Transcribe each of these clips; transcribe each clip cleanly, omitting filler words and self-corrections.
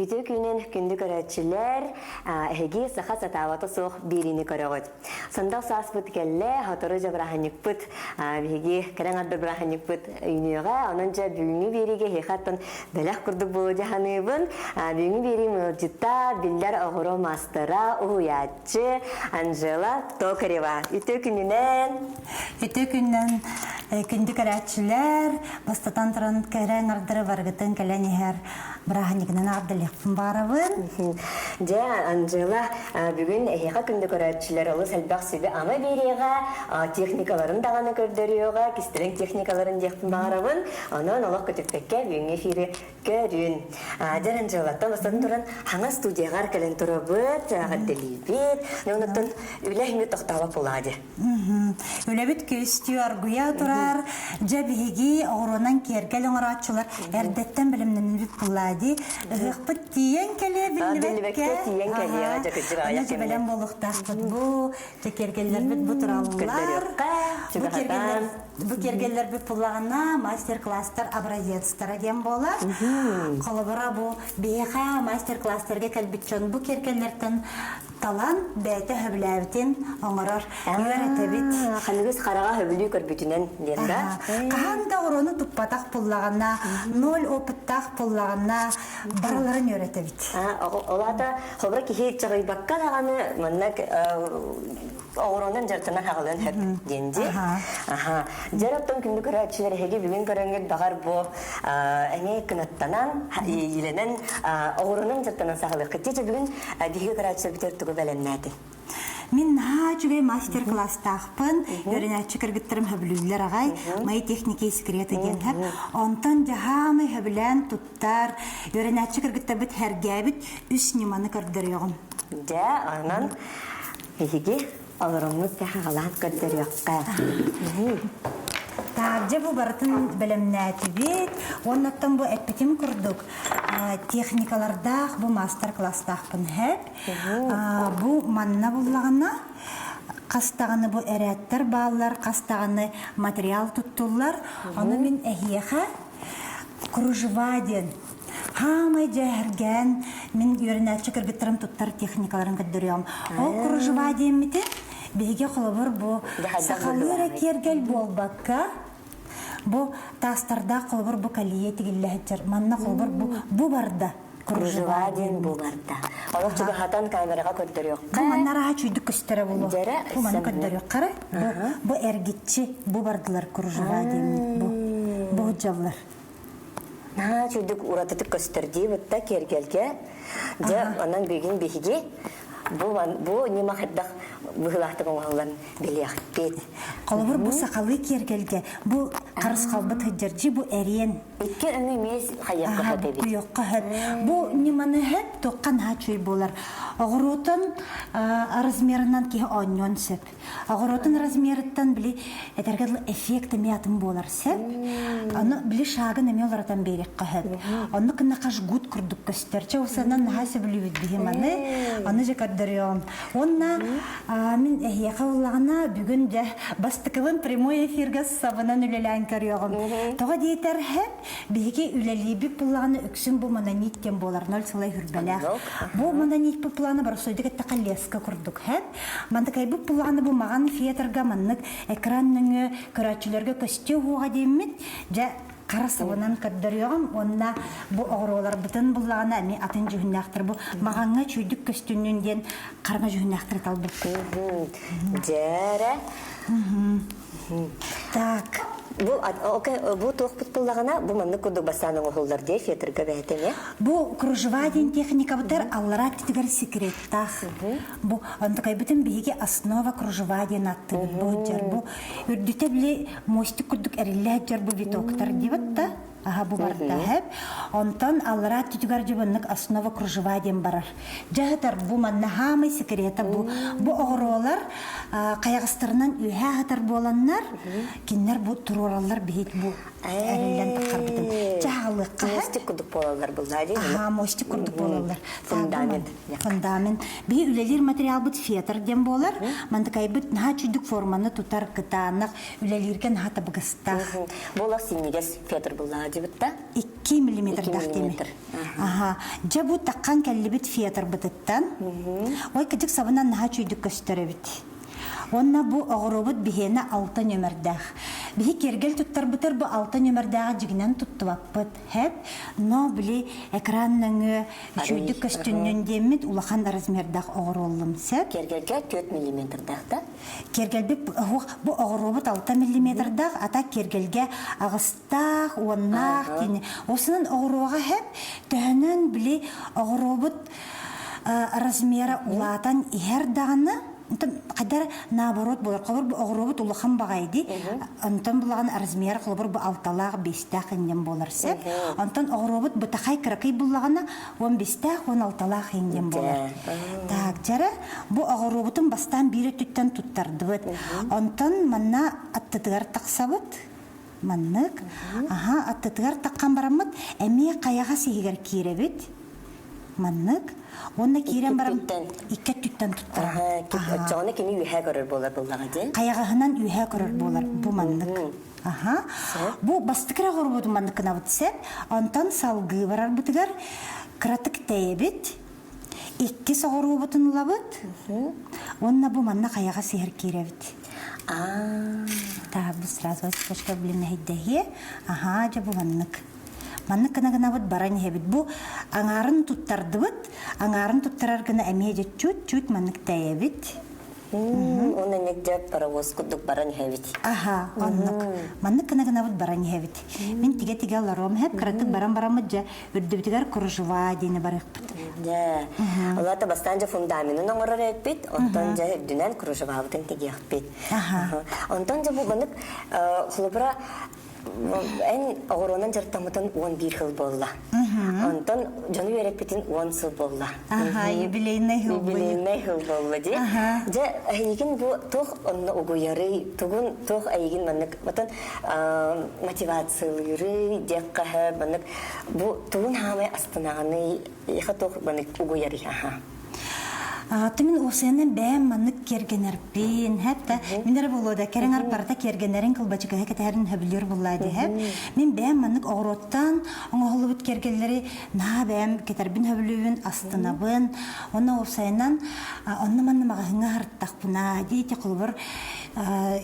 Үтүө күнүн күндү көрөөччүлэр, эһиги саха сатаабата суох биэриини көрөҕүт. Сандал сааспыт кэллэ, сотору дьэ бырааһынньыкпыт, биһиги кэлэн арда бырааһынньыкпыт үүнүөҕэ. Онон дьэ бүгүҥҥү биэриигэ эһиэхэ оттон бэлэх курдук буолуо дьэ саныыбын. Бүгүҥҥү биэриим ыалдьыта, биллэр оҕуруо маастара, уһуйааччы Анжела Токарева. Үтүө күнүнэн! Үтүө күнүнэн күндү көрөөччүлэр, бастатан туран кэрэ аҥардары барыгытын кэлэн иһэр бырааһынньыгынан аҕардалыахпын баарабын. Дьэ, Анжела, бүгүн эһиэхэ күндү көрөөччүлэр олус элбэх сүбэ-ама биэриэҕэ, техникаларын даҕаны көрдөрүөҕэ, кистэлэҥ техникаларын диэхпин баҕарабын. Онон олох көтүппэккэ бүгүҥҥү эфири көрүн. Дьэ, Анжелаттан бастатан туран хаҥа студияҕар кэлэн турабыт, эҕэрдэлиибит. Онуттан үлэ иһин тохтообот буолаа дии. Үлэбит күөстүү аргыйа турар. Дьэ биһиги оҕуруонан киэргэл оҥорооччулар эрдэттэн бэлэмнэннибит буоллаа дии. Ыһыахпыт тиийэн кэлиэ биллибэккэ. тиийэн кэлиэҕэ дьэ кырдьык аҕыйах бэлэм буолуохтаахпыт бу. Дьэ киэргэллэрбит бу тураллар. Бу киэргэллэр бу киэргэллэрбит буллаҕына мастер-класстар образецтара диэн буолар. Холобура бу биһиэхэ мастер-класстарга кэлбит дьон бу киэргэллэртэн талан бэйэтэ сөбүлээбитин оҥорор үөрэтэбит. Ханыгыс хараҕа сөбүлүү көрбүтүнэн диэн да? Хаһан да оҕуруону туппатах буллаҕына, ноль опыттаах буллаҕына барыларын үөрэтэбит. Ол аата холобура киһи чаҕыйбакка даҕаны манна оҕуруонан дьарыктанан хаҕылыан сөп диэн дии. Аха. Дьэр оттон күндү көрөөччүлэр эһиги бүгүн көрөҥҥүт баҕар бу эмиэ кынаттанан, иилэнэн оҕуруонан дьарыктанан саҕалыаххыт. Дьэ бүгүн биһиги көрөөччүлэрбитигэр тугу бэлэмнээтиҥ? Мин наһаа үчүгэй мастер-класстаахпын. Үөрэнээччи кыргыттарым сөбүлүүллэр аҕай. Мои техники и секреты диэн сөп. Онтон дьаһаамай сөбүлээн туттар. Үөрэнээччи кыргыттарбыт сэргээбит үс ньыманы көрдөрүөҕүм. Дьэ, онон Биһиги олороммут хаҕалаан көрдөрүөххэ. Таһырдьа бу барытын бэлэмнээтибит. Уоннаттан бу эппитим курдук техникалардаах бу маастар-класстаахпын һэп. Бу манна буллаҕына хас даҕаны бу эрээттэр бааллар, хас даҕаны материал туттуллар. Ону мин эһиэхэ кружева диэн Хаамай дьээһэргээн мин үөрэнээччи кыргыттарым туттар техникаларын көрдөрүөм. Ол кружева диэммити биһиги холобур бу сахалыы эрэ киэргэл буолбакка бу таастардаах холобур бу калия тигиллэ сылдьар. Манна холобур бу бу барда кружева диэн бу барда. Олох чугаһатан камераҕа көрдөрүөххэ. Бу манна араха чүйдүк көстөрө буолуо. Бу маны көрдөрүөххэ. Бу бу эргиччи бу бардылар кружева диэммит бу. Бу дьаллар. Наһаа үчүгдүк уратытык көстөр дии бытта киэргэлгэ. Дьэ, онон бүгүн биһиги бу бу ньыма хайдах быһыылаахтык оҥоһуллан билиэхпит. Холобур, бу сахалыы киэргэлгэ бу харысхалбыт сылдьар бу эриэн. Икки өҥү эмиэ хайыахха сөп эбит. Куйуохха сөп. Бу ньыманы сөп, туохха наһаа үчүгэй буолар. Оҕуруотун размерынан киһи оонньуон сөп. Оҕуруотун размерыттан били этэргэ дылы эффект эмиэ атын буолар сөп. Аны били шагын эмиэ уларытан биэриэххэ сөп. Оннук гыннахха жгут курдук көстөр. Чэ усанан наһаа сөбүлүүбүт биһи маны. Аны дьэ көрдөрүөм. Уонна мин эһиэхэ ыллаҕына бүгүн дьэ бастакыбын прямой эфиргэ сабынан үлэлээн көрүөҕүм. Тоҕо диэтэр һэп Биһиги үлэлиибит буллаҕына үксүн бу мононит диэн буолар, ноль сылай хүрбэлээх. Бу мононитпыт плана боросуойдук эттэххэ леска курдук һэп. Мантыкайбыт буллаҕына бу маҕан фетрга маннык экран нөҥүө көрөөччүлэргэ көстүө уоҕа диэммит, дьэ хара сабынан көрдөрүөҕүм уонна бу оҕуруоларбытын буллаҕына эмиэ атын дьүһүннээхтэр бу маҕаҥҥа чүйдүк көстүннүн диэн хараҥа дьүһүннээхтэри талбыппыт. Дьээрэ. Так. Бу окей, бу туохпут буллаҕына, бу маннык курдук бастаан оҥоһуллар дии фетрга бэйэтэ эмиэ. Бу кружева диэн техникабытар аллараа өттүгэр секреттаах. Бу онтукайбытын биһиги основа кружева диэн аттыбыт бу дьар бу үрдүтэ били мостик курдук эриллэ дьар бу витоктар диэбит да аха бу барда хэп. Онтон аллараа өттүгэр дьыбыннык основа кружева диэн барар. Дьаһытар бу манна хаамай секрета бу бу оҕуруолар хайаҕастарынан үөһээ аһатар буоланнар кинилэр бу туруораллар биһик бу эриллэн таххарбытын чаһалыахха мостик курдук буолаллар буллаа дии аха мостик курдук буолаллар фундамент фундамент биһи үлэлиир материалбыт фетр диэн буолар мантыкайбыт наһаа үчүйдүк форманы тутар кытаанах үлэлииргэ наһаа табыгастаах буолар синньигэс фетр буллаа дии. дибитта? 2 миллиметрдаах тимир. Аха. Дьэ бу таккан кэллибит фетрбытыттан. Ой кыдьык сабынан наһаа чүйдүк көстөр эбит. Уонна бу оҕуруобут биһиэнэ алта нөмөрдөөх. Биһи киэргэл туттарбытар бу алта нөмөрдөөҕү дьигинэн туттубаппыт. Хэп, но били экран нөҥүө үчүйдүк көстүннүн диэммит улахан размердаах оҕуруоллум сөп. Киэргэлгэ 4 миллиметрдаах да? Киэргэлбит бу оҕуруобут 6 миллиметрдаах, ата киэргэлгэ аҕыстаах, уоннаах тини. Осунун оҕуруоҕа хэп, төһөнөн били оҕуруобут размера улаатан иһэр даҕаны, хайдар наоборот буолар. Холобур, бу оҕуруобут улахан баҕайы дии. Онтон булаҕын размер холобур бу алталаах, биэстээх инньэн буолар сөп. Онтон оҕуруобут бытахай кыракый буллаҕына он биэстээх, он алталаах инньэн буолар. Так, дьара бу оҕуруобутун бастаан биир өттүттэн туттардыбыт. Онтон манна аттытыгар тахсабыт. Маннык. Аха, аттытыгар таххан бараммыт эмиэ хайаҕас иһигэр киирэбит. Маннык. Уонна киирэн баран икки өттүттэн туттарабыт. Оччоҕуна кини үөһээ көрөр буолар буоллаҕа дии. Хайаҕаһынан үөһээ көрөр буолар бу маннык. Аха. Бу бастакы эрэ оҕуруобутун маннык гынабыт сөп. Онтон салгыы барарбытыгар кыратык тэйэбит. Иккис оҕуруобутун ылабыт. Уонна бу манна хайаҕас иһэр киирэбит. Аа. Так, бу сразу цепочка блин мэһэйдэһиэ. Аха, дьэ бу маннык. Маннык гына гынабыт баран иһэбит. Бу аҥаарын туттардыбыт. Аҥаарын туттарар гына эмиэ дьэ чуть-чуть маннык тэйэбит. Уонна ньик паровоз курдук баран иһэбит. Аха, оннук. Маннык гына гынабыт баран иһэбит. Мин тигэ-тигэ олоруом иһэп, кыратык баран бараммыт дьэ үрдүбүтүгэр кружева диэни барыахпыт. Дьэ, олата бастаан дьэ фундаменын оҥорор эппит, онтон дьэ үрдүнэн кружевабытын тигиэхпит. Онтон дьэ бу маннык холобура Эн оҕуруонан дьарыктаммытын 11 сыл буолла. Онтон дьону үөрэппитин 10 сыл буолла. Аха, юбилейный сыл Юбилейный сыл буолла дии. Дьэ, эйигин бу туох онно угуйарый, тугун туох эйигин маннык батан мотивациялыырый диэххэ маннык бу тугун хаамай астынаҕыный, иха туох маннык угуйарый аха. Мин уопсайынан бэйэм маннык киэргэнэрбин, хэп мин эрэ буолуо да кэрэҥ барыта киэргэнэрин кылбачыгаһы кэтэһэрин сөбүлүүр буоллаа дии Мин бэйэм маннык оҕуруоттан оҥоһуллубут киэргэллэри наһаа бэйэм кэтэрбин сөбүлүүбүн, астынабын. Онно уопсайынан онно манна маҕаһыыҥҥа аһарыттахпына дии ити холобур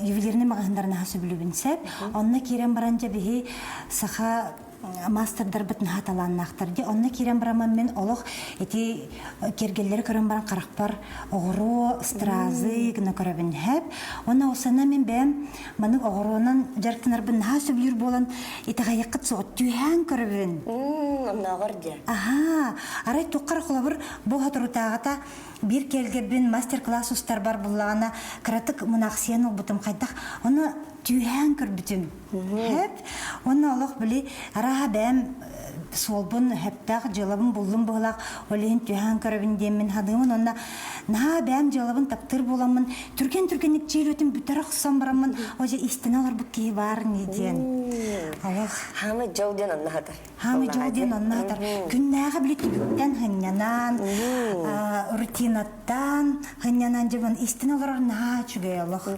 ювелирный маҕаһыыннары наһаа сөбүлүүбүн сөп. Онно киирэн баран дьэ биһи саха маастардарбыт наһаа талааннаахтар дии. Онно киирэн бараммын мин олох ити киэргэллэри көрөн баран харахпар оҕуруо, стразы гына көрөбүн хэп. Уонна осана мин бэйэм маннык оҕуруонан дьарыктанарбын наһаа сөбүлүүр буолан итэҕэйэххит суох түһээн көрөбүн. Оннооҕор дии. Аһаа, арай туоххар холобур бу соторутааҕыта биир киэргэлбин мастер-класс устарбар буллаҕына кыратык мунаахсыйан ылбытым хайдах ону түһээн көрбүтүм. Хэп. Уонна олох били арааһа бэйэм суолбун хэптээх дьыалабын буллум быһылаах ол иһин түһээн көрөбүн диэммин саныыбын уонна наһаа бэйэм дьыалабын таптыыр буоламмын түргэн-түргэнник чиэлүөтүн бүтэрэ охсон бараммын о дьэ истэнэ олорбут киһи баар ини диэн олох Хаамы дьол диэн онно хатар. Хаамы дьол диэн онно хатар. Күннээҕи били түбүктэн хынньанан, рутинаттан хынньанан дьыбын истэн олорор наһаа үчүгэй олох.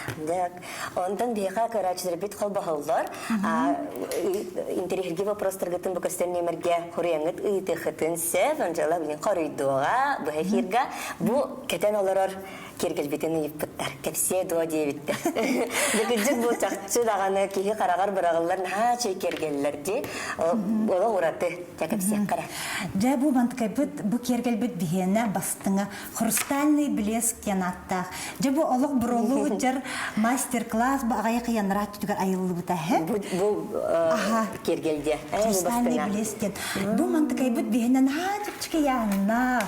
Так, онтон биһиэхэ көрөөччүлэрбит холбоһоллор. Интэриэһирги вопростаргытын бу көстөр нүөмэргэ хоруйаҥҥыт ыытыаххытын сөп. Анжела билин хоруйдуоҕа бу эфирга. Бу кэтэн олорор киэргэлбитин ыйыппыттар. Кэпсиэ дуо диэбиттэр. Дьэ бу чахчы даҕаны киһи хараҕар быраҕыллар наһаа чэй киэргэллэр дии. Олох ураты. Дьэ кэпсиэххэ эрэ. Дьэ бу мантыкайбыт бу киэргэлбит биһиэнэ бастыҥа «Хрустальный блеск» диэн ааттаах. Дьэ бу олох буруолуу сылдьар мастер-класс бу аҕыйах ыйаннараат түтүгэр айыллыбыта һэ. Бу бу киэргэл диэ. «Хрустальный блеск» диэн. Бу мантыкайбыт биһиэнэ наһаа чэпчэки ыйааһыннаах.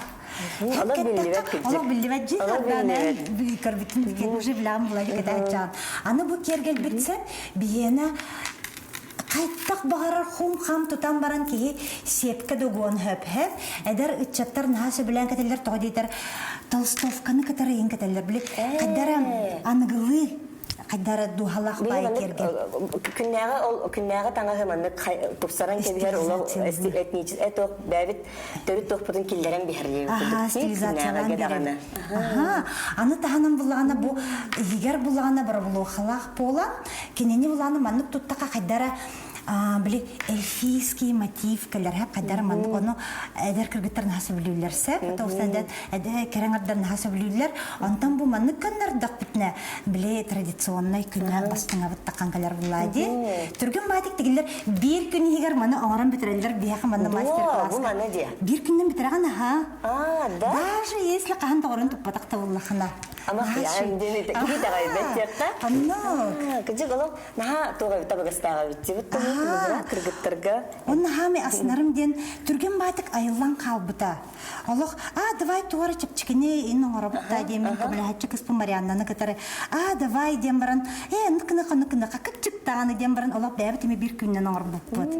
Олох биллибэт кырдьык. Олох биллибэт дьиэ хардаанан көрбүтүн уже билэҕин була кэтээччээн. Аны бу киэргэлбитсэ биһиэнэ Хайдах баҕарар хум-хам тутан баран киһи сиэпкэ да угуон сөп Эдэр ыччаттар наһаа сөбүлээн кэтэллэр тоҕо диэтэр толстовканы кытары иһин кэтэллэр. Били хайдара аныгылыы хайдара дууһалаах баай киэргэл. Күннээҕи ол күннээҕи таҥаһы маннык тупсаран кэбиһэр олох этническэй туох бэйэбит төрүт туохпутун киллэрэн биһэр Аха, стилизациялаан биэрэр. Аха, аны таһынан буллаҕына бу иһигэр буллаҕына боробулуохалаах буолан кинини булааны маннык туттаха хайдара. Били эльфийский мотив кэлэр хэп хайдар маннык ону эдэр кыргыттар наһаа сөбүлүүллэр сеп тоҕустан кэрэҥ ардар наһаа сөбүлүүллэр онтон бу маннык көннөрдөхпүтүнэ били традиционнай күнэ бастыҥабыт таххан кэлэр буллаа дии түргэн баатик тигиллэр биир күн иһигэр маны оҥорон бүтэрэллэр биһиэхэ манна мастер класс бу маны дии биир күннэн бүтэрэҕин аха а да даже если хаһан доҕорун туппатах да буллахына Ама киһи итэҕэйбэт диэххэ. Оннук. Кыдьык олох наһаа туох эбит табыгастаах эбит диэбит кыргыттарга. Он наһаа ми аснарым диэн түргэн баатык айыллан хаалбыта. Олох а давай туора чэпчэкини ин оҥоробут да диэн мин көмөлөһөччү кыспын Марианнаны кытары а давай диэн баран э ныкны ханыкны хакыт даҕаны диэн баран олох бэйэбит ими биир күннэн оҥорбуппут.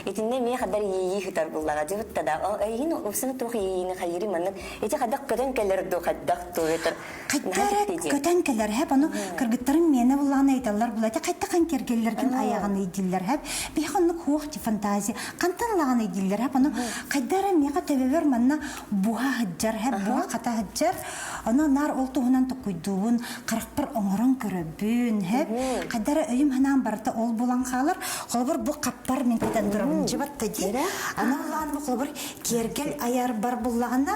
Итиннэ эмиэ хадар иэйии хытар буллаҕа дьыбытта да эйигин упсаны туох иэйиини хайыри маннык ити хайдах көтөн кэлэр дуу хайдах дуу этэр Хайдара көтөн кэлэр хэп ону кыргыттарым миэнэ буллаҕына ыйыталлар була ити хайдах кэргэллэргин айаҕын ыйдиллэр хэп биһиэхэ оннук хуох ти фантазия хантан ылаҕын ыйдиллэр хэп ону хайдара миэхэ төбөбөр манна буһа сылдьар хэп буһа хата сылдьар ону наар ол туһунан токуйдуубун харахпар оҥорон көрөбүн хэп хайдара өйүм санаам барыта ол булан хаалар холобур бу хаппар мин кэтэн турабын дьыбатта дии аны улаан бу холобур киэргэл айар бар буллаҕына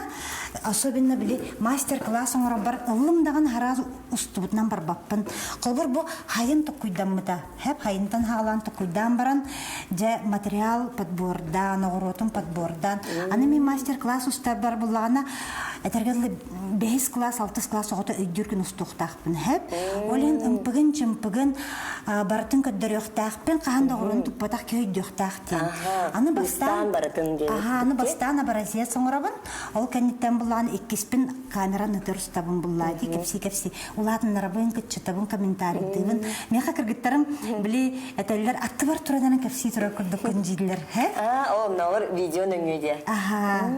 особенно били мастер-класс оҥоробор ыллым даҕаны араас устубутунан барбаппын. Холобур бу хайын токкуйдаммыта. Хэп хайынтан хаалаан токкуйдаан баран дьэ материал подбордаан, оҕуруотун подбордаан. Аны мин мастер-класс устарбар буллаҕына этэргэ дылы бэһис класс, алтыс класс оҕото өйдүүр күн устуохтаахпын. Хэп. Ол иһин ымпыгын-чымпыгын барытын көрдөрүөхтээхпин, хаһан да оҕуруотун туппатах киһи өйдүөхтээх диэн. Аны бастаан барытын диэн. Аны бастаан образец оҥоробун. Ол кэнниттэн буллаан иккиспин камераны устабын буллаа дии кэпсии-кэпсии улаатыннарабын, кыччатабын, комментарийдыыбын. Миэхэ кыргыттарым били этэллэр аттыбар туранан кэпсии турар курдук күндьииллэр. Аа, ол оннооҕор видео нөҥүө диэ. Аха.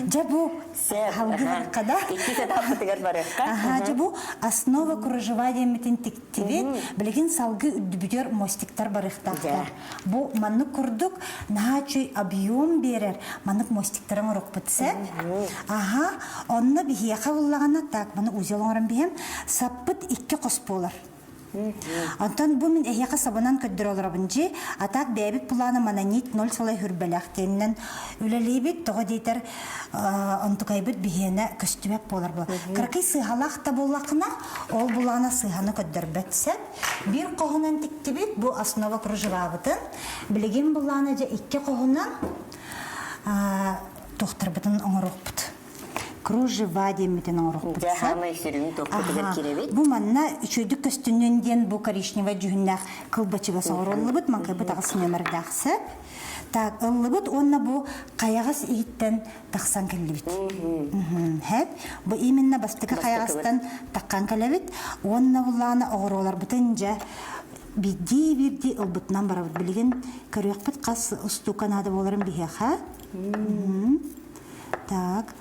Дьэ бу халгы барыкка да. Иккис этаппытыгар барыахха. Аха, дьэ бу основа кружева диэммитин тиктибит. Билигин салгы үрдүбүтүгэр мостиктар барыахтаахтар. Бу маннык курдук наһаа үчүгэй объем биэрэр маннык мостиктары оҥоруохпут сөп. Аха, онно биһиэхэ буллаҕына так маны узел оҥорон биһэм саппыт икки хос буолар. Онтон бу мин эһиэхэ сабынан көрдөрө олоробун дьи, а так бэйэбит плана мононит 0 сылай хүрбэлэх диэнинэн үлэлиибит, тоҕо диэтэр онтукайбыт биһиэнэ көстүбэт буолар була. Кыракый сыыһалаах да буоллаххына, ол булаана сыыһаны көрдөрбөт сөп. Биир хоһунан тиктибит, бу основа кружевабытын. Билигин буллаана дьэ икки хоһунан туохтарбытын оҥоруохпут. Кружева диэммитин оҥоруохпут. Дьэ, хаамай сүрүн туохпутугар киирэбит. Бу манна үчүгэйдик көстүннүн диэн бу коричневай дьүһүннээх кылбачыга соҕуруллубут, маҥкайбыт аҕыс нүөмэрдээх сөп. Так, ыллыбыт уонна бу хайаҕас иһиттэн тахсан кэллибит. Хэт, бу именно бастакы хайаҕастан таххан кэлэбит уонна буллаана оҕуруоларбытын дьэ биирдии-биирдии ылбытынан барабыт. Билигин көрүөхпүт хас устуука наада буоларын биһиэхэ. Так.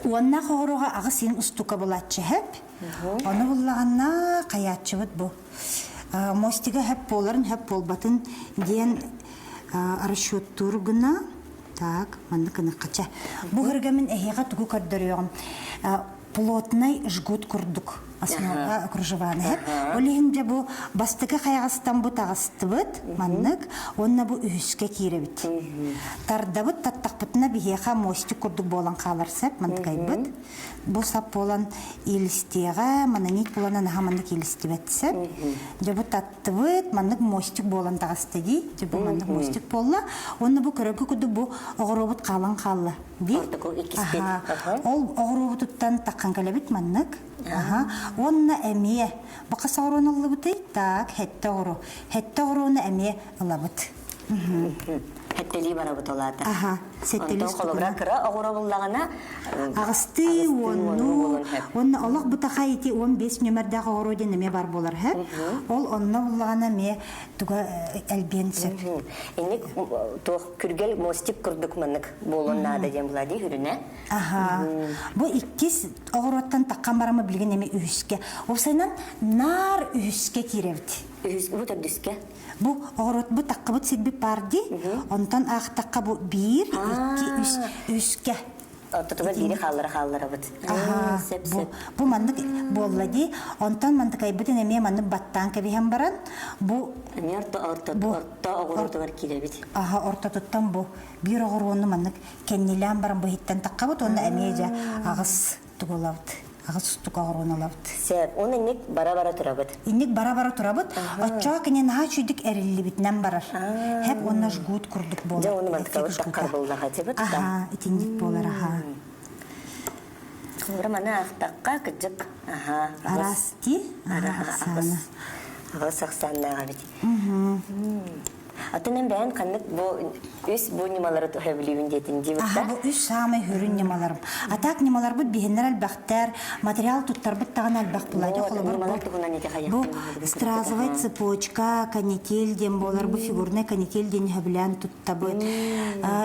Уонна оҕуруоҕа аҕыс иин устуука булааччы хэп. Ону буллаҕына хайааччыбыт бу. Мостига хэп буоларын, хэп буолбатын диэн расчеттуур гына Так, маннык гыныххача. Бу хырга мин эһиэхэ тугу көрдөрүөҕүм. Плотный жгут курдук основа кружеваны. Ол иһин дьэ бу бастакы хайаҕастан бу таҕыстыбыт маннык уонна бу үһүскэ киирэбит. Тардабыт таттахпытына биһиэхэ мостик курдук буолан хаалар сөп мантыкайбыт. Бу сап буолан иилистиэҕэ, мананит буолан наһаа маннык иилистибэт сөп. Дьэ бу таттыбыт, маннык мостик буолан таҕыста дии. Дьэ бу маннык мостик буолла. Уонна бу көрөргө курдук бу оҕуруобут хаалан хаалла дии. Ортоку иккиспит. Ол оҕуруобутуттан таххан кэлэбит маннык. Аха. Уонна эмиэ бу хас оҕуруону ыллыбытый? Так, хэттэ оҕуруо. Хэттэ оҕуруону эмиэ ылабыт. Сэттэлии барабыт ол аата. Аха, сэттэлии Онтон холобура кыра оҕуруо буллаҕына аҕыстыы уоннуу уонна олох бытахай ити 15 нөмердээх оҕуруо диэн эмиэ бар буолар һэ. Ол онно буллаҕына эмиэ туга элбиэн сөп. Инник туох күргэл мостик курдук маннык буолуон наада диэн була дии хүрүнэ. Аха. Бу иккис оҕуруоттан таххан барамы билигин эмиэ үһүскэ. Уопсайынан наар үһүскэ киирэбит. Үһүс бу төрдүскэ. Бу оҕуруот бу таккыбыт сирбит баар дии. Онтон аахтахха бу биир, икки, үс, үскэ. Ортотугар биири хааллара хаалларабыт. Аһаа, Сөп, бу, сөп. бу маннык буолла дии. Онтон мантыкайбытын эмиэ маннык баттаан кэбиһэн баран, бу Эмиэ орто орто бу орто оҕуруотугар киирэбит. аха ортотуттан бу биир оҕуруону маннык кэннилээн баран бу иһиттэн таххабыт уонна эмиэ дьэ аҕыс тугу ылабыт аҕыс устук оҕуруону ылабыт. Сөп. Уонна инник бара-бара турабыт. Инник бара-бара турабыт. Оччоҕо кини наһаа үчүйдүк эриллибитинэн барар. Хэп уонна жгут курдук буолар. Дьэ уонна мантыкабыт таххар буоллаҕа дьыбыт да. Аха, итинник буолар аха. Холобура маны аахтахха кыдьык аха Араас дии. Аҕыс аҕыс ахсааннаах эбит. Атын эн бэйэн ханнык бу үс бу ньымалары туһа билүүбүн диэтин диибит Аха, бу үс саамай хүрүн ньымаларым. А так ньымаларбыт биһиннэр элбэхтэр, материал туттарбыт даҕаны элбэх буолааччы. Холобур, бу, бу стразовая цепочка, канитель диэн буолар, бу фигурная канитель диэн сөбүлээн туттабыт.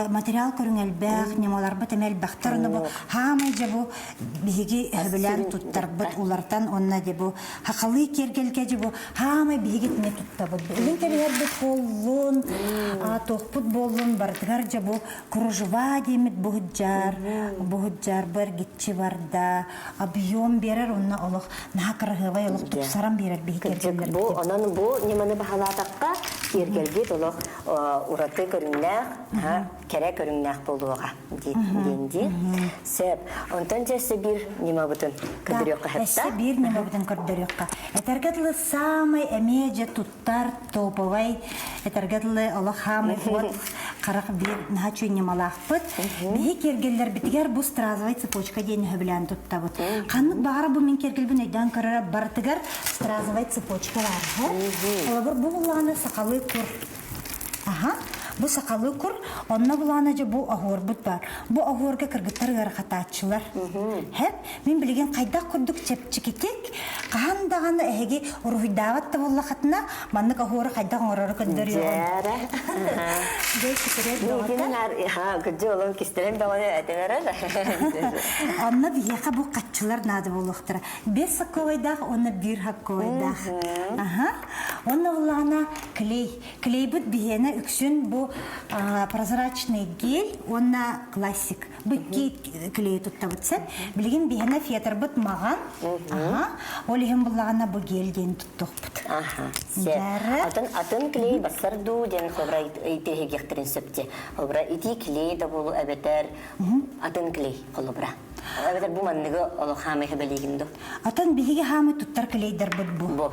Материал көрүҥ элбэх, ньымаларбыт эмэ элбэхтэр. Ону бу хаамай дьэ бу биһиги сөбүлээн туттарбыт улартан уонна дьэ бу хахалыы киэргэлгэ дьэ бу хаамай биһиги итини туттабыт. Илин кэбиһэрбит буоллун, туохпут буоллун барытыгар дьэ бу кружева диэммит буһуджар, буһуджар бу эргиччи барда, объем биэрэр уонна олох наһаа кыраһыабай олох тупсаран биэрэр биһи киэргэллэрбитин. Бу онон бу ньыманы баһылаатахха киэргэлгит олох ураты көрүҥнээх, кэрэ көрүҥнээх буолуоҕа диэн дии. Сөп. Онтон дьэ өссө биир ньымабытын көрдөрүөххэ Өссө биир ньымабытын көрдөрүөххэ. Этэргэ дылы саамай эмиэ дьэ туттар топовай, этэргэ дылы олох хаамай уот харах биир наһаа үчүгэй ньымалаахпыт. Биһи киэргэллэрбитигэр бу стразовай цепочка диэн сөбүлээн туттабыт. Ханнык баҕара бу мин киэргэлбин өйдөөн көрөрө барытыгар стразовай цепочка баар. Холобур, бу буллаҕына сахалыы кур Аха, бу сахалыы кур, онно булаана дьэ бу оһуорбут баар. Бу оһуорга кыргыттар ыарахатааччылар. Хэп, мин билигин хайдах курдук чэпчэкитик, хаһан даҕаны эһиги уруһуйдаабат да буоллахытына, маннык оһуору хайдах оҥорору көрдөрүөҕүм. Дьээрэ. Дьэ, секрет бөҕөтө. Кырдьы олон кистэлэҥ бөҕөнү этэн эрэр. Онно биһиэхэ бу хаччылар наада буолуохтара. Бес сакковайдаах уонна биир хакковайдаах. Аха. Онно буллаҕына клей. Клейбит биһиэнэ үксүн бу прозрачный гель уонна классик. Бу икки клейи туттабыт сеп. Билигин биһиэнэ фетрбыт маҕан. Аха. Ол иһин буллаҕына бу гель диэн туттуохпут. Аха. Атын атын клей бассар дуу диэн хобра итиһигиэхтэрин сөпте. Хобра ити клей да болу эбэтэр атын клей холобура. Эбэтэр бу манныгы олох хаамай хэбэлиигин ду? Атын биһиги хаамай туттар клейдербит бу. Бу.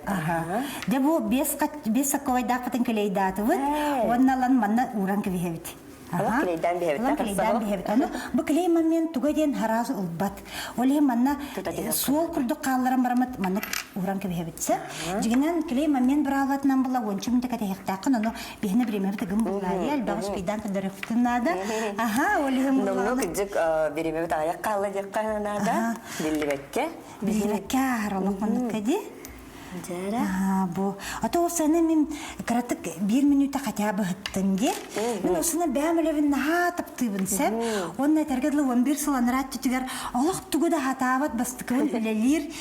Аха. Дьэ бу бес бес сакковайдаахпытын клейдаатыбыт. Уонна ылан манна ууран кэбиһэбит. Ага. Клейдаан биһэбит. Ылан клейдаан биһэбит. Аны бу клей момент туга диэн хараас ылбат. Ол иһин манна суол курдук хаалларан бараммыт маннык ууран кэбиһэбит. Дьигинэн клей момент быраалатынан була уонча мүнтэ кэтэһиэхтээххин ону биһине бириэмэбит ыгым буллаайа элбэх успейдаан көрдөрүөхпүтүн наада. Аха, ол иһин Номнуо кырдьык бириэмэбит аҕыйах хаалла диэххэ наада. Биллибэккэ. Биллибэккэ ааһар олох манныкка дии. Дьэрэ. Бу. А то осана мин кыратык биир мүнүүтэ хотя бы ыһыттым дии. Мин осана бэйэм үлэбин наһаа таптыыбын сеп. Уонна этэргэ дылы 11 сыл анараа өттүтүгэр олох тугу да хатаабат бастакыбын үлэлиир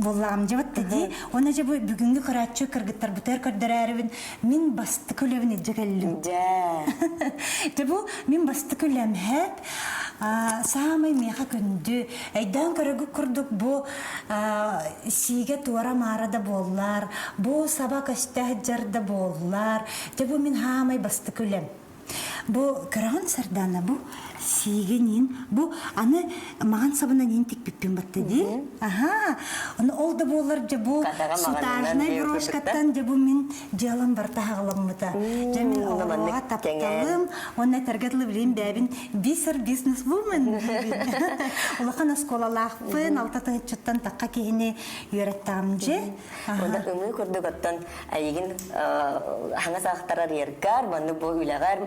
буоллаҕым дьыбыт дии. Уонна дьэ бу бүгүҥҥү көрөөччү кыргыттарбытыгар көрдөрөөрүбүн мин бастакы үлэбин илдьэ кэллим. Дьэ. Дьэ бу мин бастакы үлэм хэп саамай миэхэ күндү. Өйдөөн көрөгү курдук бу сиигэ туора-маара да буоллар, бу саба көстө сылдьар да буоллар, дьэ бу мин хаамай бастакы үлэм. Бу кыраҕын Сардаана бу сиигин бу аны маҕан сабынан иин тикпиппин батта дии. Аха. Ону ол да буоллар дьэ бу сутажнай брошкаттан дьэ бу мин дьыалам барыта хаҕыламмыта. Дьэ мин оҕолорго тапталым уонна этэргэ дылы билим бэйэбин бисер бизнес-вумен Улахан оскуолалаахпын, алта тыһыччыттан тахха киһини үөрэттэҕим дьэ. Онно ымыы курдук оттон эйигин хаҥас аахтарар ергар, маннык бу үлэҕэр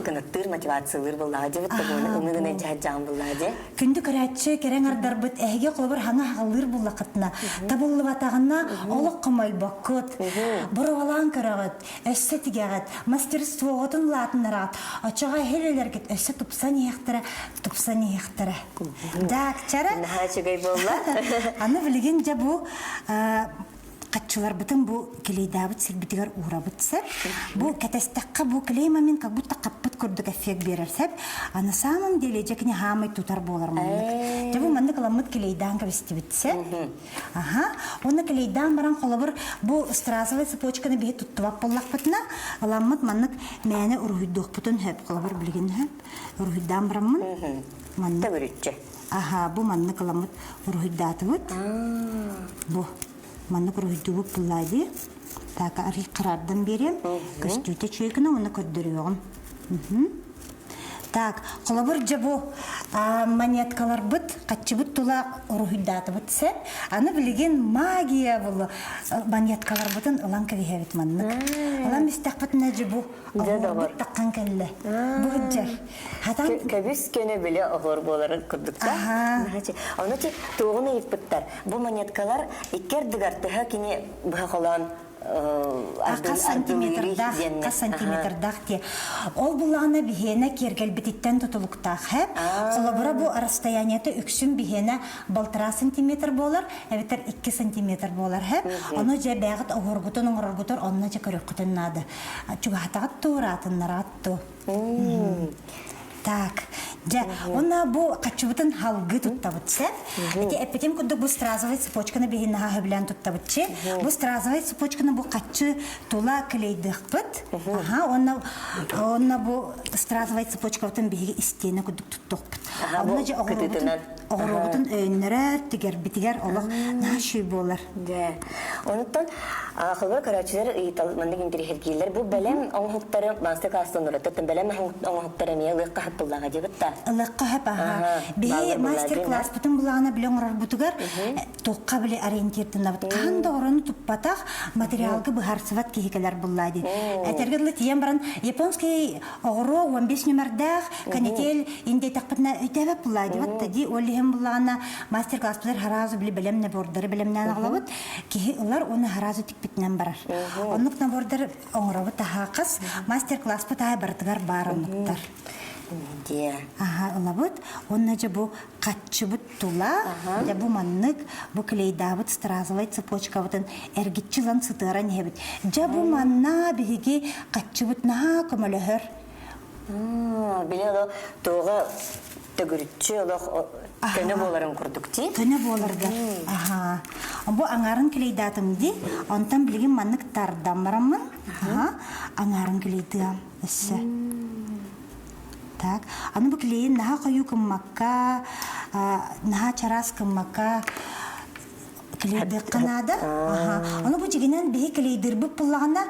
кынаттыыр мотивациялыыр буоллаҕа дьыбыт ымыы гына дьаһajjaан буоллаҕа дьэ. Күндү көрөөччү кэрэҥ ардарбыт эһиги холобур хаҥа хаҕылыыр буллаххытына табыллыбатаҕына олох хомойбоккут боруобалаан көрөҕүт өссө тигэҕит мастерствоҕутун улаатыннараҕыт оччоҕо эһилэлэргит өссө тупсан иһиэхтэрэ тупсан иһиэхтэрэ Дакчара. Наһаа үчүгэй буолла. Аны билигин дьэ бу. хаччыларбытын бу клейдаабыт сирбитигэр уурабыт сеп. Бу кэтэстэххэ бу клей момент как будто хаппыт курдук эффект биэрэр сеп. А на самом деле дьэ кини хаамай тутар буолар маннык. Дьэ бу маннык ыламмыт клейдаан кэбистибит сеп. Аха. Уонна клейдаан баран холобур бу стразовай цепочканы биһи туттубат буоллахпытына ыламмыт маннык мээнэ уруһуйдуохпутун хөп. Холобур билигин хөп. Уруһуйдаан бараммын. Маннык. Төгүрүччү. Аха, бу маннык ыламмыт уруһуйдаатыбыт. Бу маннык уруһуйдуубут буллаа дии. Так, арый хараардан биэриэм. Көстүүтэ үчүгэй гына уонна көрдөрүөҕүм. Так, холобур дьэ бу монеткаларбыт, хаччыбыт тула уруһуйдаатыбыт сеп. Аны билигин магия булу монеткаларбытын ылан кэбиһэбит маннык. Ылан истэхпитинэ дьэ бу оһуорбут таххан кэллэ. Бу сылдьар. Хатан көбүс көнө биле оһуор буоларын курдукта. Ону ти туоҕун ыйыппыттар. Бу монеткалар икки ардыгар төһө кини быһа холоон хас сантиметрдаах хас сантиметрдаах диye. Ол буллаҕына биһиэнэ киэргэлбититтэн тутулуктаах хэп. Холобура бу расстояниета үксүн биһиэнэ балтараа сантиметр буолар, эбэтэр 2 сантиметр буолар хэп. Ону дьэ бэйэҕит оһуоргутун оҥороргутур онно дьэ көрүөххүтүн наада. Чугаһатаҕыт туу, ыраатыннараҕыт туу. Так, дьэ, уонна бу хаччыбытын халгы туттабыт сөп. Ити эппитим курдук бу стразовай цепочканы биһин наһаа сөбүлээн туттабытчы. Бу стразовай цепочканы бу хаччы тула клейдыахпыт. Аха, уонна уонна бу стразовай цепочкабытын биһиги истиэнэ курдук туттуохпут. Онно дьэ оҕуруобутун оҕуруобутун өйөннөрөр, тигэрбитигэр олох наһаа үчүгэй буолар. Дьэ, онуттан холобура көрөөччүлэр ыйытал маннык интэриэһиргииллэр. Бу бэлэм оҥоһуктары мастер-класстан ураты бэлэм оҥоһуктары эмиэ ылыахха сөп буоллаҕа диэбит да. Ылыахха сөп аха. Биһи мастер-класспытын булаҕына билэ оҥорорбутугар туохха били ориентирданабыт. Хаһан да орону туппатах материалга быһаарсыбат киһи кэлэр буллаа дии. Этэргэ дылы тиийэн баран японский оҕуруо 15 нүмердээх канитель индиэтэхпитинэ өйдөөбөт буллаа диэбит да дии. Ол иһин буллаҕына мастер-класспытыгар хараазы били бэлэм набордары бэлэмнээн аҕалабыт. Киһи ылар уонна хараазы тикпитинэн барар. Оннук набордар оҥоробут таһаақас мастер-класспыт аайы барытыгар баар оннуктар. Дии. Аха ылабыт. Уонна дьэ бу хаччыбыт тула, дьэ бу маннык, бу клейдаабыт стразовай цепочкабытын эргиччи ылан сытыаран иһэбит. Дьэ бу манна биһиги хаччыбыт наһаа көмөлөһөр. Били олох туоҕа төгүрүччү олох көнө буоларын курдук дии. Көнө буоларгар. Аха. Бу аҥаарын клейдаатым дии. Онтон билигин маннык тардан бараммын. Аха. Аҥаарын клейдыам өссө. Так. Аны бу клейин наһаа хойуу кыммакка, наһаа чараас кыммакка клейдыахха наада. Аха. Ону бу дьигинэн биһи клейдырбыт буллаҕына,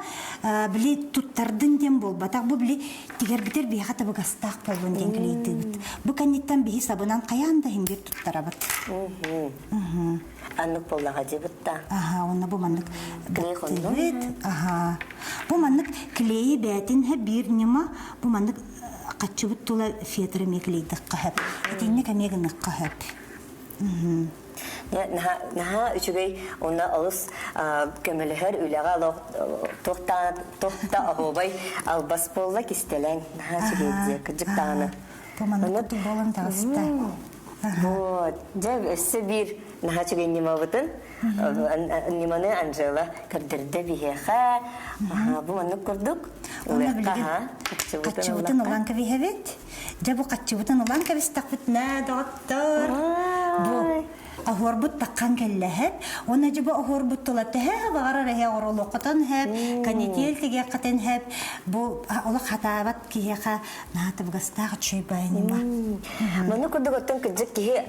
били туттардын диэн буолбатах. Бу били тигэрбитэр биһиэхэ табыгастаах буоллун диэн клейдыыбыт. Бу кэнниттэн биһи сабынан хайаан да иһин биир туттарабыт. Аннык буоллаҕа дьибит да. Аха, уонна бу маннык баттыыбыт. Аха. Бу маннык клейи бээтин биир ньыма, бу маннык хаччыбыт тула фетр эмиэ клейдыхха сөп. Итинник эмиэ гыныхха сөп. Наһаа үчүгэй уонна олус көмөлөһөр үлэҕэ олох туох да оһуобай албас буолла кистэлэҥ наһаа үчүгэй дии кырдьык даҕаны. Бу маннык буолан таҕыста. Вот, дьэ өссө биир наһаа үчүгэй ньымабытын ньыманы Анжела көрдөрдө биһиэхэ. Бу маннык курдук. Уонна билигин хаччыбытын ылан кэбиһэбит. Дьэ бу хаччыбытын ылан кэбистэхпитинэ, доҕоттор, бу оһуорбут таххан кэллэһэт. Уонна дьэ бу оһуорбут тула төһө баҕарар эһэ оҕоролуоххутун сөп, канитель тигиэххитин сөп. Бу олох хатаабат киһиэхэ наһаа табыгастаах үчүгэй баайыныма. Маннык курдук оттон кырдьык киһи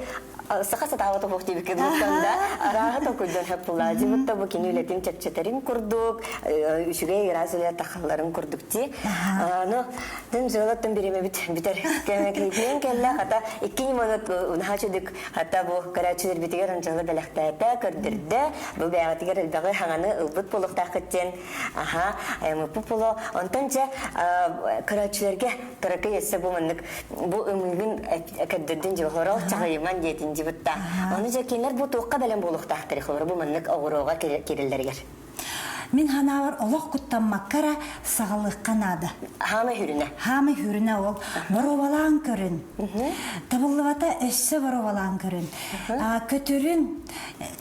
саха сатаабата буох диэбиккэ дылыттан да арааһы толкуйдан сөп булаа бу кини үлэтин чэпчэтэрин курдук үчүгэй ыраас үлэ тахалларын курдук ти но дын жыалаттан биремебит бүтэр кэмэкиитинэн кэллэ хата икки ньыманат наһаа чөдүк хата бу көрөөччүлэрбитигэр Анжела бэлэхтээтэ көрдөрдө бу бэйэҕитигэр элбэҕи хаҥаны ылбыт буолуохтааххыт диэн аха айамыппыт боло онтон дьэ көрөөччүлэргэ кыракый өссө бу маннык бу ымыыгын көрдөрдүн дьиэ хорол чаҕыйыман диэтин дьибытта ону дьэ кинилэр бу туохха бэлэм буолуохтаахтар холор бу маннык оҕуруоҕа кириллэригэр. Мин санаабар олох куттаммакка эрэ саҕалыахха наада. Хаамай хүрүнэ. Хаамай хүрүнэ ол. Боруобалаан көрүн. Табыллыбата өссө боруобалаан көрүн. Көтөрүн,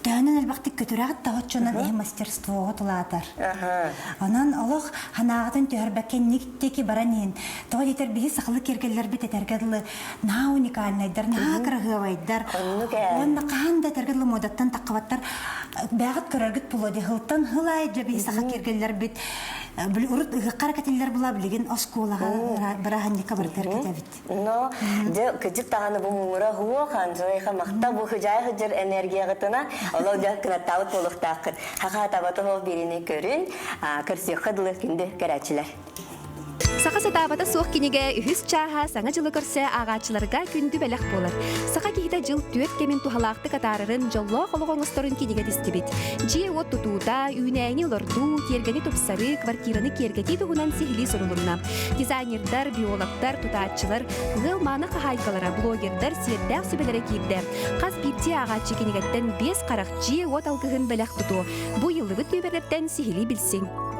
төһөнөн элбэхтик көтүрэҕит да оччонон иһи мастерствоҕа тулаатар. Онон олох ханаағытын түһэрбэккэ инник баран иһин. Тоҕо диэтэр биһи сахалыы киэргэллэрбит этэргэ дылы наһаа уникальнайдар, наһаа кыраһыабайдар. Уонна хаһан да этэргэ дылы муодаттан таххыбаттар. Бэҕит көрөргүт буолуо дии хылтан хыл аайы дьэ биһи саха киэргэллэрбит били урут ыһыахха кэтиллэр була билигин оскуолаҕа бырааһынньыкка барытыгар кэтэбит. Но дьэ кыдьык даҕаны бу муҥура хуох Анжелика махта бу хыдьаай хыдьыр энергияҕытына олох дьэ кынаттаабыт буолуохтааххыт. Хаха табатын ол биэриини көрүн, көрсүөххэ дылы күндү көрөөччүлэр. Саха сатаабата суох кинигэ үһүс чааһа Саҥа дьылы көрсө ааҕааччыларга күндү бэлэх буолар. Саха киһитэ дьыл түөрт кэмин туһалаахтык атаарарын, дьоллоох олох оҥосторун кинигэ тистибит. Дьиэ-уот тутуута, үүнээйини олордуу, тиэргэни тупсарыы, квартираны киэргэтии туһунан сиһилии сурулунна. Дизайнердар, биологтар, тутааччылар, ыал мааны хаһаайкалара, блогердар сиэрдээх сүбэлэрэ киирдэ. Хас биирдии ааҕааччы кинигэттэн биэс харах дьиэ-уот алгыһын бэлэх тутуо. Бу ыйыллыбыт нүөмэрдэртэн сиһилии билсиҥ.